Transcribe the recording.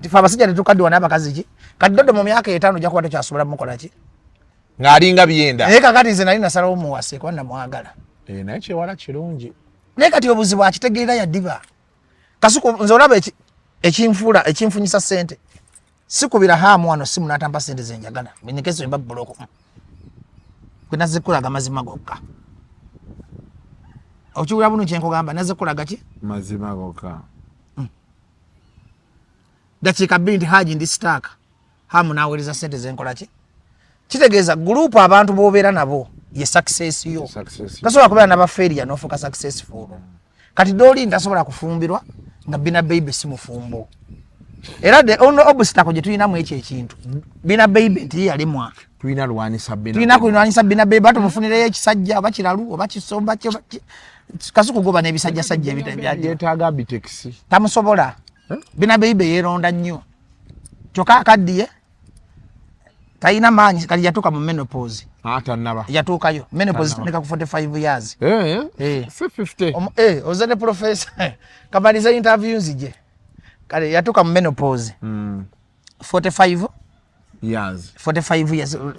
Tife abasajja tetukaddiwa n'abakazi ki? Kati Dodo mu myaka 5 ojja kuba tokyasobola mukola ki? Ng'alinga byenda. Naye kakati nze nali nasalawo muwase kuba namwagala. Eh, naye kyewala kirungi. Naye kati obuzibu akitegeera yadiba. Kasuku, nze olaba ekinfuula ekinfunyisa ssente, sikubira haamu wano simu n'atampa ssente zenjagala nekeso emba buloko kwe nazikulaga mazima gokka. Okiwulira buno kyenkugamba? Nazikulaga ki? Mazima gokka. Dakiika 2 nti, "Haji, ndi stuck." Hamu naweereza sente zenkola ki? Kitegeeza group abantu bobeera nabo ye success yo. Success. Tasobola kubeera naba failure nofuuka successful. Kati Doli ntasobola kufumbirwa nga Bina Baby si mufumbo. Era the only obstacle gye tulinamu ekyo ekintu Bina Baby nti ye yalemwa. Tulina lwanisa Bina. Tulina kulwanyisa Bina Baby, batumufunireyo ekisajja oba kiralu oba kisomba ki Kasuku goba n'ebisajjasajja ebyo. Yeetaaga Abitex. Tamusobola. Bina Baby yeeronda nnyo, kyokka akaddiye, talina maanyi. Kati yatuuka mu menopause. Ah, tannaba. Yatuukayo menopause. Tannaba. Tandika ku 45 years. Eh, Eh. si 50. Oze ne professor kamaliza interview nzije. Kale yatuuka mu menopause 45 Years. 45 years.